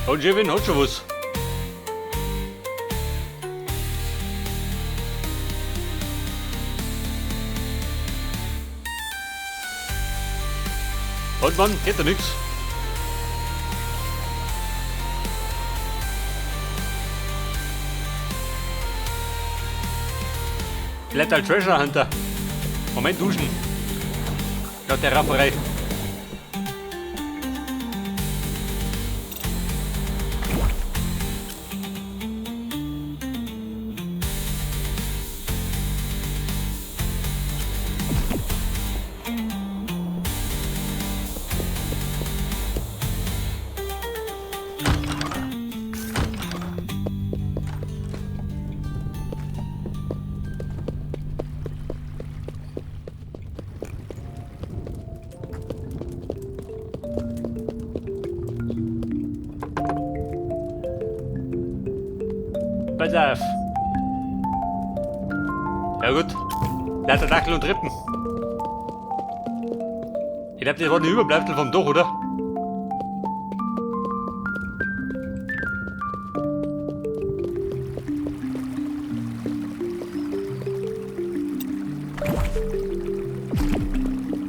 Und Jevin hat schon was. Und Mann, geht da nix. Bleibt ein Treasure Hunter. Moment, duschen. Laut der Rafferei. Pass auf. Ja gut. Lauter Dackel und Rippen. Ich glaube, das war ein Überbleibsel vom Dach, oder?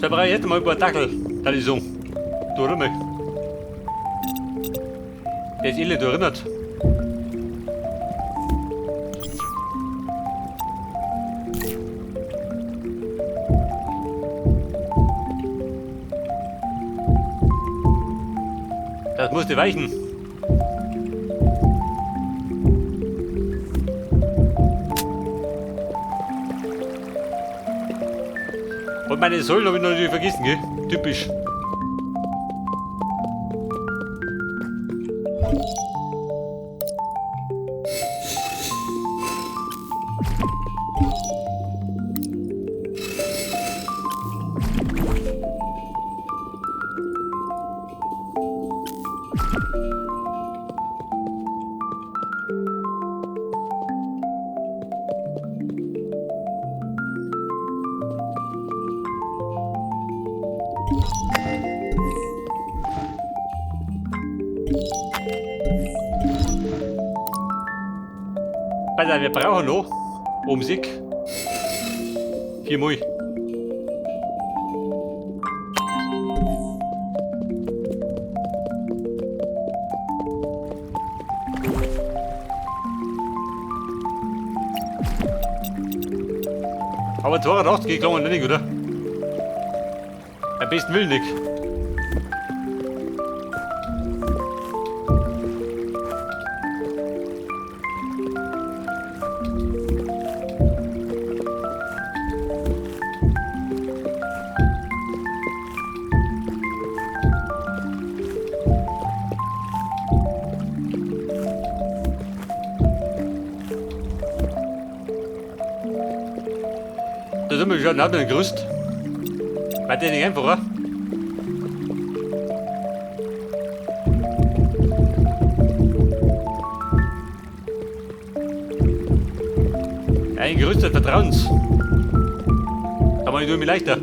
So, brauche ich jetzt mal ein paar Dackel, da ich so. Du, oder mal? Der ist eh nicht erinnert. Das musste weichen. Und meine Säulen habe ich natürlich vergessen, gell? Typisch. Pass auf, wir brauchen noch um sich 4 mal. Aber 82 geht klar nicht, oder? Am besten will nicht. Da sind wir schon nach dem Gerüst. War der nicht einfacher? Ein Gerüst des Vertrauens. Da mache ich mir leichter.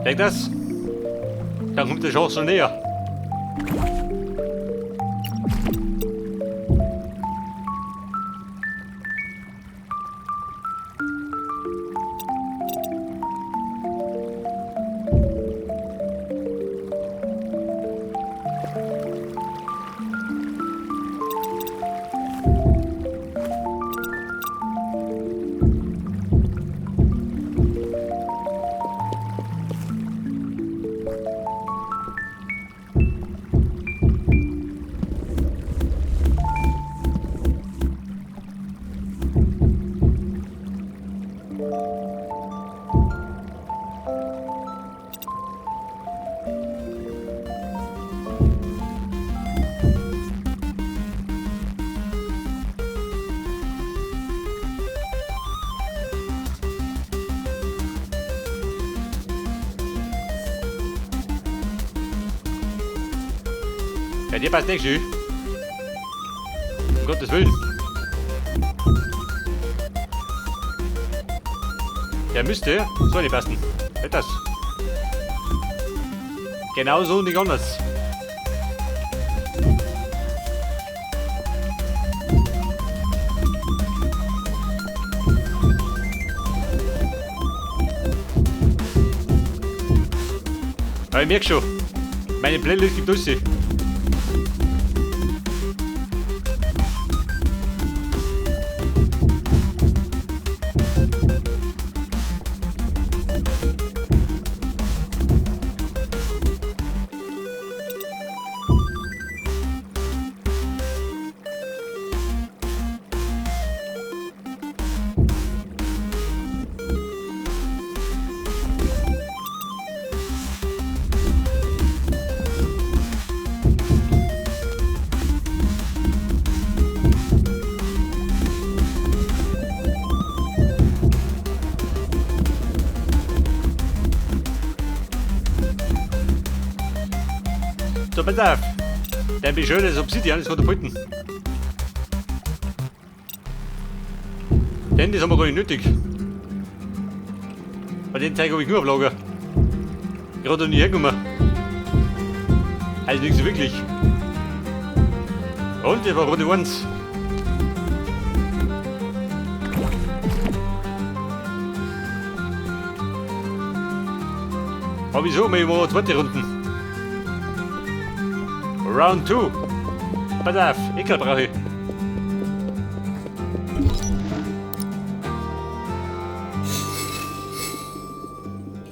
Denk das? Dann kommt die Chance schon näher. Ja, dir passt nicht schön. Um Gottes Willen. Der müsste so nicht passen. Das. Genau so, nicht anders. Aber ich merke schon, meine Playlist gibt durch. So, pass auf. Dein beschönes Obsidian ist Katapulten. Denn das haben wir gar nicht nötig. Bei den Zeug habe ich nur auf Lager. Gerade noch nie hergekommen. Also nicht so wirklich. Und das war Runde 1. Aber wieso? Wir machen zweite Runden. Round 2. Pass auf, Ekel brauche ich.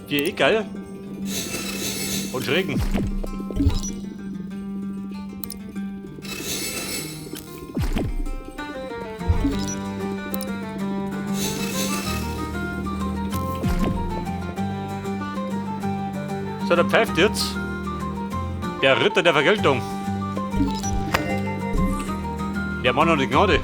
Die Ekel. Und Schrägen. So, der pfeift jetzt. Der Ritter der Vergeltung. Der Mann hat die Gnade.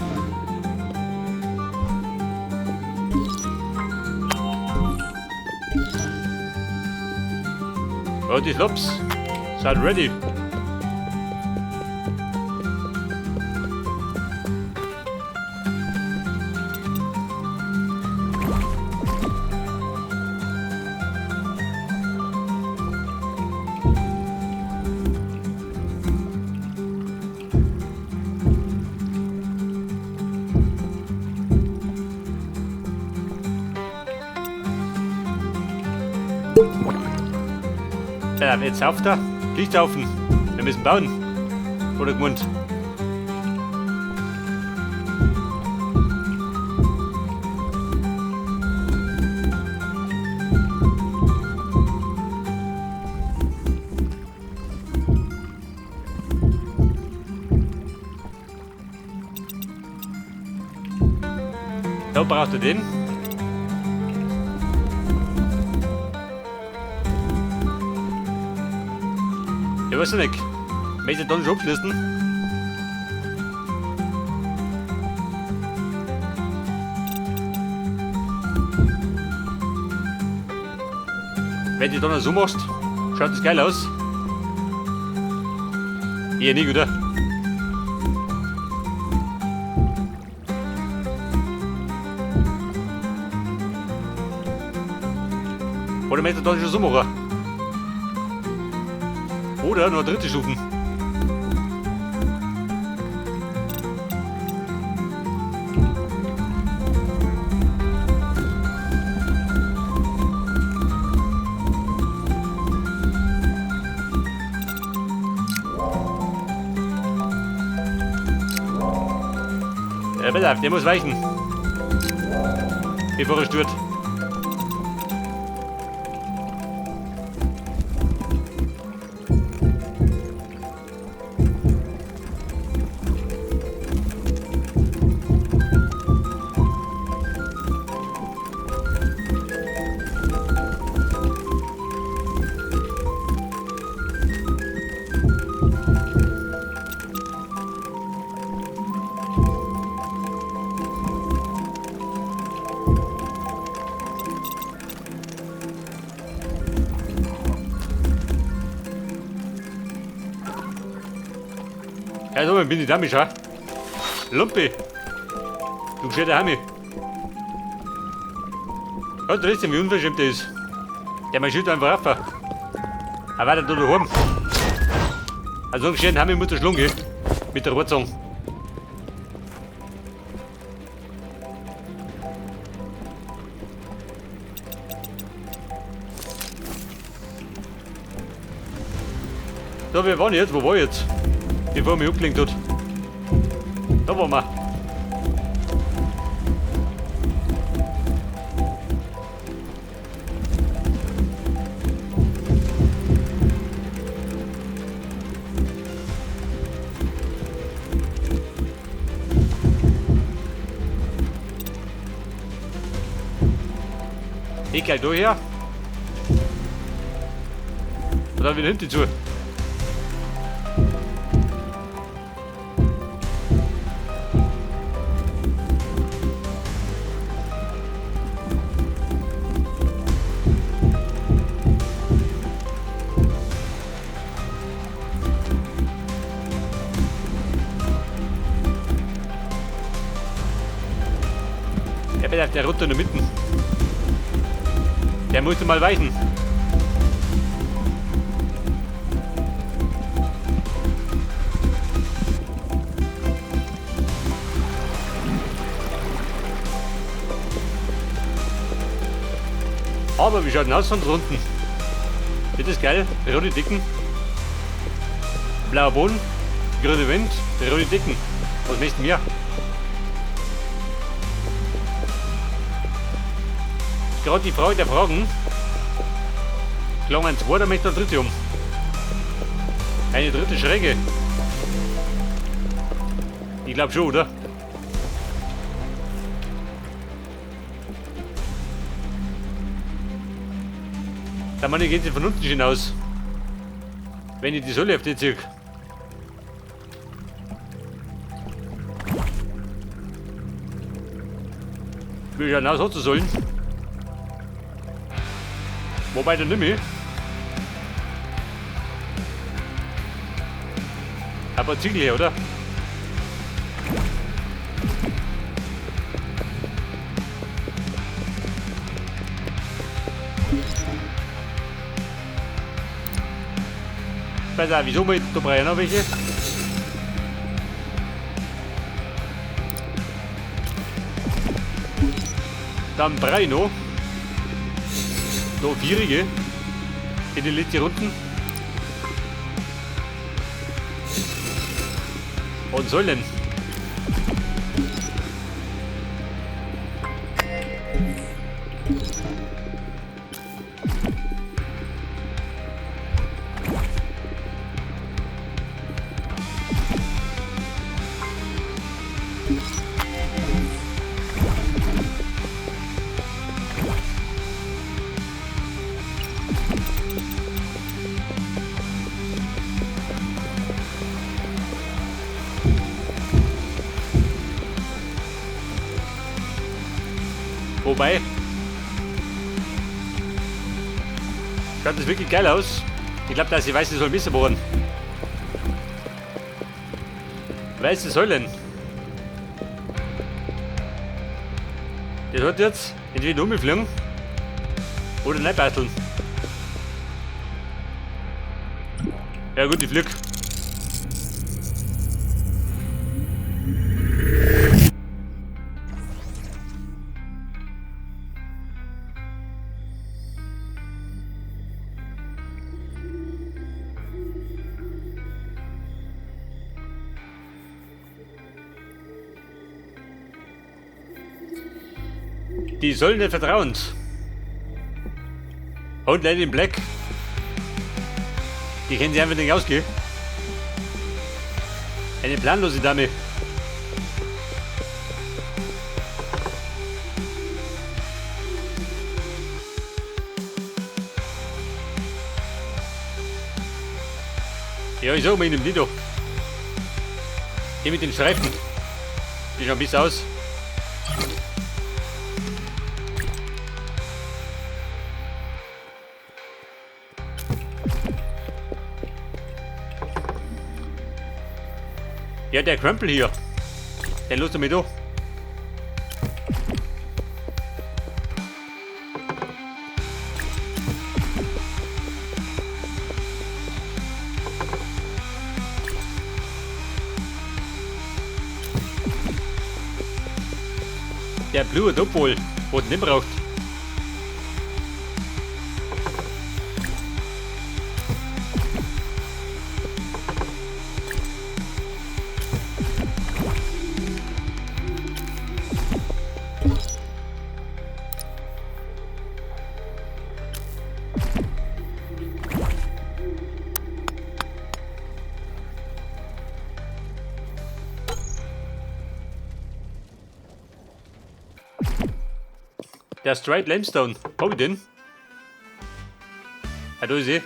Oh, die Slops sind ready. Ja, jetzt auf da. Licht saufen. Wir müssen bauen. Oder Gmund. Da braucht er den. Ich weiß nicht. Möchte ich dann schon abschließen? Wenn du dann so machst, schaut das geil aus. Eher nicht, oder? Oder möchte ich dann schon so machen? Oder nur dritte Stufen. Ja, pass auf, der muss weichen. Bevor er stört. Also, bin ich da, schau. Lumpi. Du gescheiter Hami. Ja, du weißt ja, wie unverschämt der ist. Der marschiert einfach rauf. Er war da daheim. Also, einen gescheiten Hami muss der schlagen gehen. Mit der Rohrzange. So, wir waren jetzt? Wo war ich jetzt? Bevor mich abgelenkt hat. Da waren wir. Ich geh da her. Und dann wieder hinten zu. Der bleibt der runter in der Mitte. Der musste mal weichen. Aber wie schaut denn aus von drunten? Wird das geil? Rote Dicken. Blauer Boden, grüne Wind, rote Dicken. Was möchten wir? Gerade die Frage der Fragen. Klang ein zweiter, möchte ein dritte um. Eine dritte Schräge. Ich glaub schon, oder? Da meine geht sie von unten schon aus. Wenn ich die Säule auf die ziehe. Wie schaut denn aus, hat sie sollen? Wobei dann nicht mehr. Aber Ziegel her, oder? Ich weiß auch, wieso, da brauche ich noch welche. Dann brauche ich noch. Da vierige. In die letzte Runden. Und Säulen. Wobei, schaut das wirklich geil aus. Ich glaub, dass die weiße Säulen besser waren. Weiße Säulen. Das hat jetzt entweder umgeflogen oder nicht basteln. Ja gut, ich flieg. Die sollen nicht vertrauens. Und Lady in Black. Die kennen sich einfach nicht aus, gell? Eine planlose Dame. Ja, ich sag mal in dem Lido. Hier mit den Streifen. Die schauen besser aus. Ja, der Krempel hier. Der lässt mich da. Der Blue obwohl, wo den nicht braucht. Der Straight Limestone. Hab ich den? Ja, da ist eh.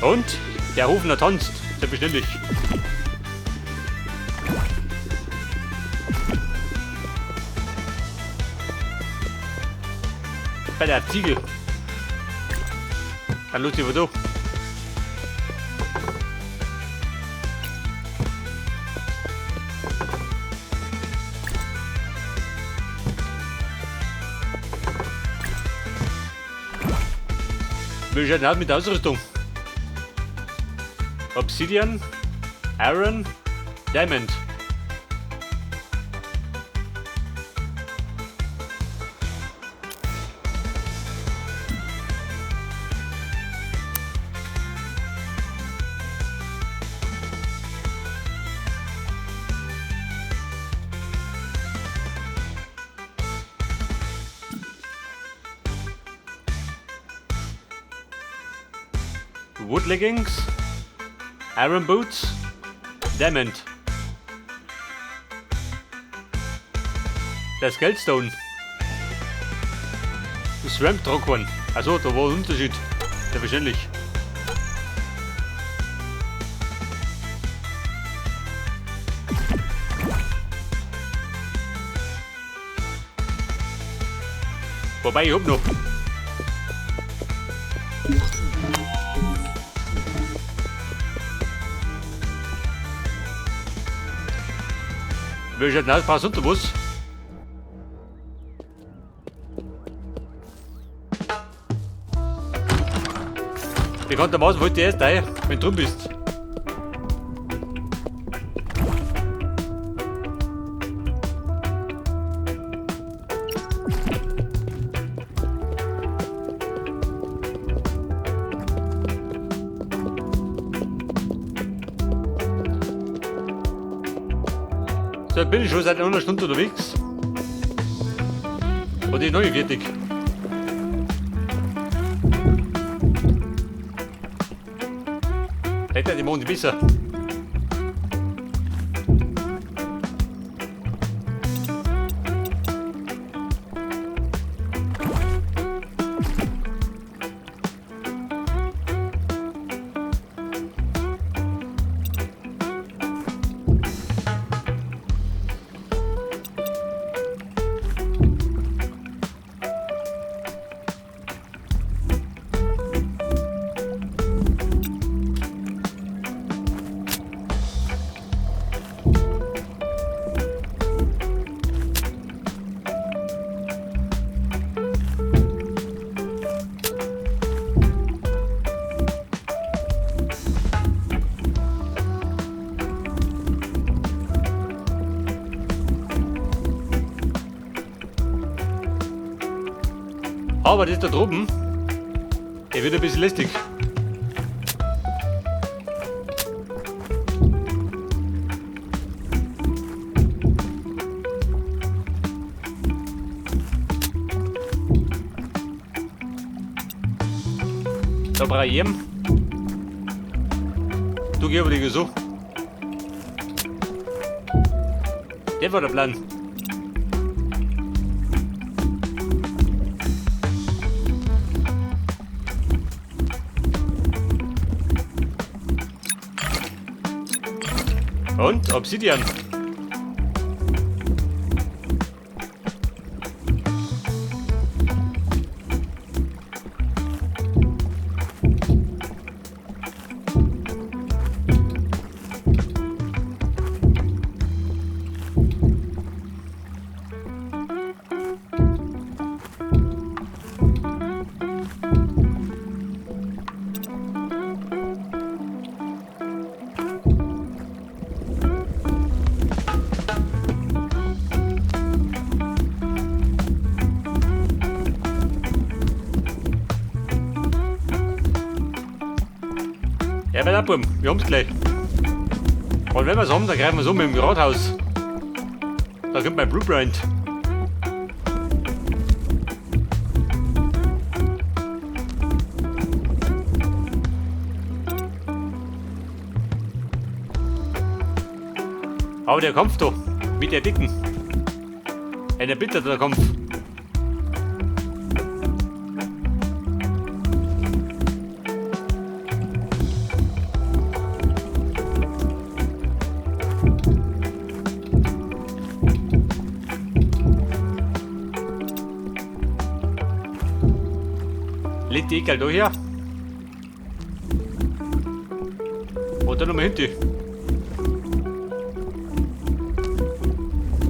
Und der Hofner tanzt, selbstverständlich. Bei der Ziegel. Dann los die da. Wie schaut denn aus mit der Ausrüstung? Obsidian, Iron, Diamond. Wood Leggings, Iron Boots, Diamond. Das Geldstone. Das Ramp One. Also da war ein Unterschied. Selbstverständlich. Wobei, ich hab noch. Wie schaut denn aus? Brauchst du was? Bekanntermaßen wollte ich erst rein, wenn du drin bist. So, jetzt bin ich schon seit einer Stunde unterwegs. Und ich noch nicht fertig. Vielleicht die machen die besser. Aber das da drüben, der wird ein bisschen lästig. Da brauche ich ihn. Du geh aber die so. Der war der Plan. Und Obsidian. Der wird abbuben, wir haben's gleich. Und wenn wir's haben, dann greifen wir's um im Rathaus. Da kommt mein Blueprint. Aber der Kampf da, mit der Dicken. Ein erbitterter Kampf. Legt die Ekel da her. Und dann nochmal hinten.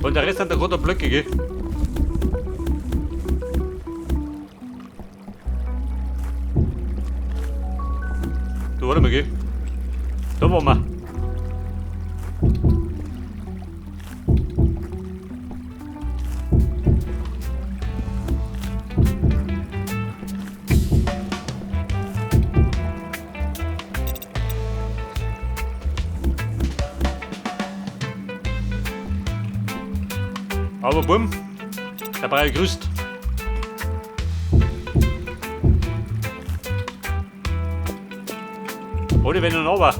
Und der Rest hat der rote Blöcke, gell? Du, warte mal, gell? Da waren wir. Aber bumm, der Brei grüßt. Oder wenn er noch war.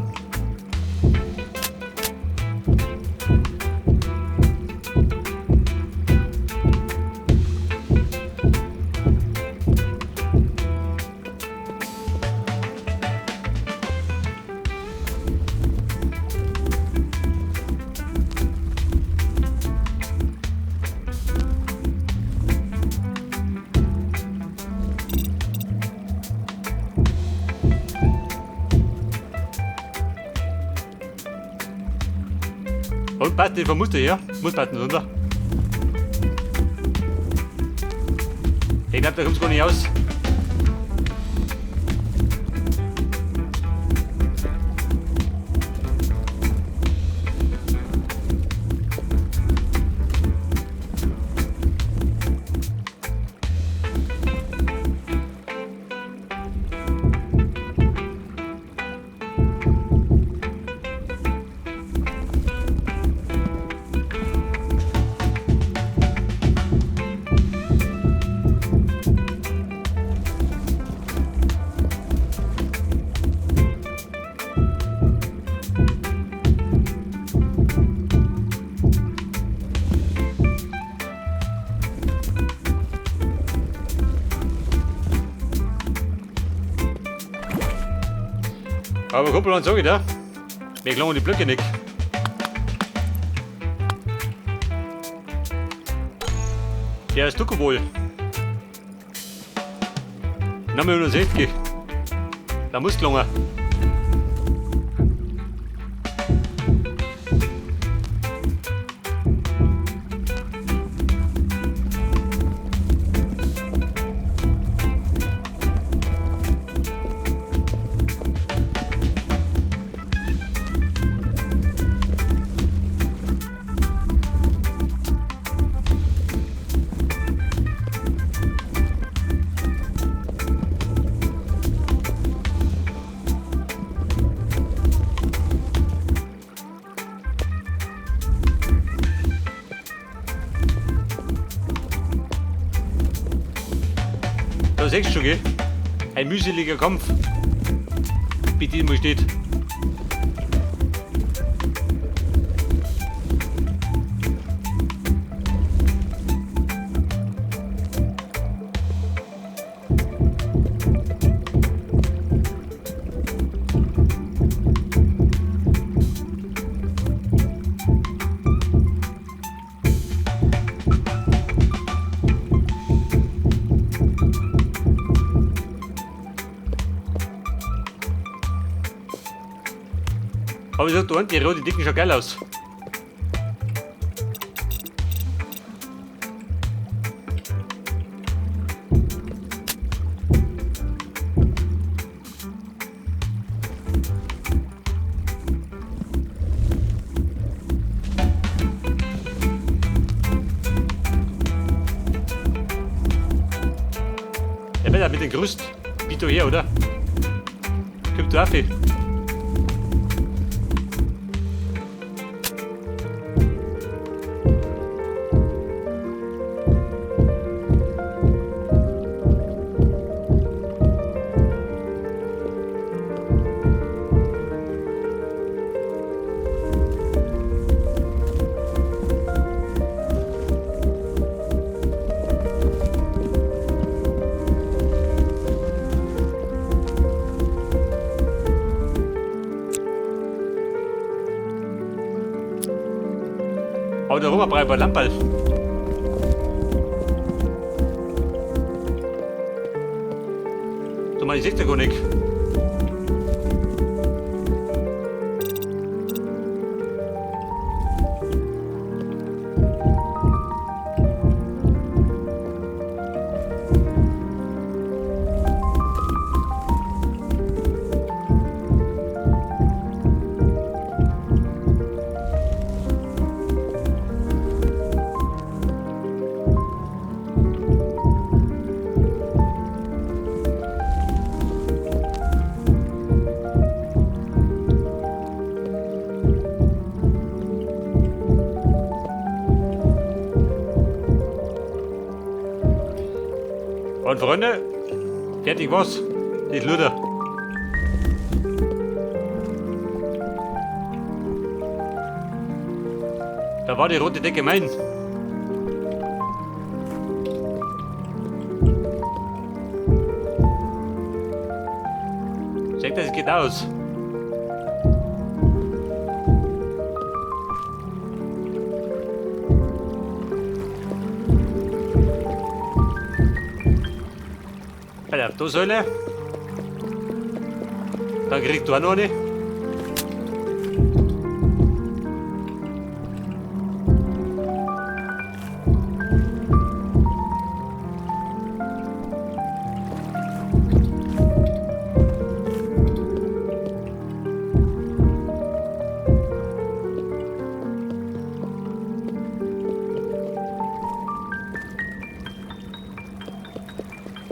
Und passt den Muster her. Muss passen, oder? Ich glaube, da kommt's gar nicht aus. Aber Kumpel, was sag ich da? Wir klauen die Blöcke nicht. Der ist wohl. 960. Da muss gelungen. Da siehst du schon, gell? Ein mühseliger Kampf, wie diesmal steht. Aber ich sag, da unten, die roten Dicken schauen geil aus. Der Wetter mit dem Gerüst, bitte her, oder? Kommt du auf? Aromabrei bei Lamperl. Du meinst, ich sehe gar nicht. Und Freunde, fertig was? Das Luder. Da war die rote Decke mein. Sagt, das geht aus. Bei der Säule. Dann kriegst du auch noch eine.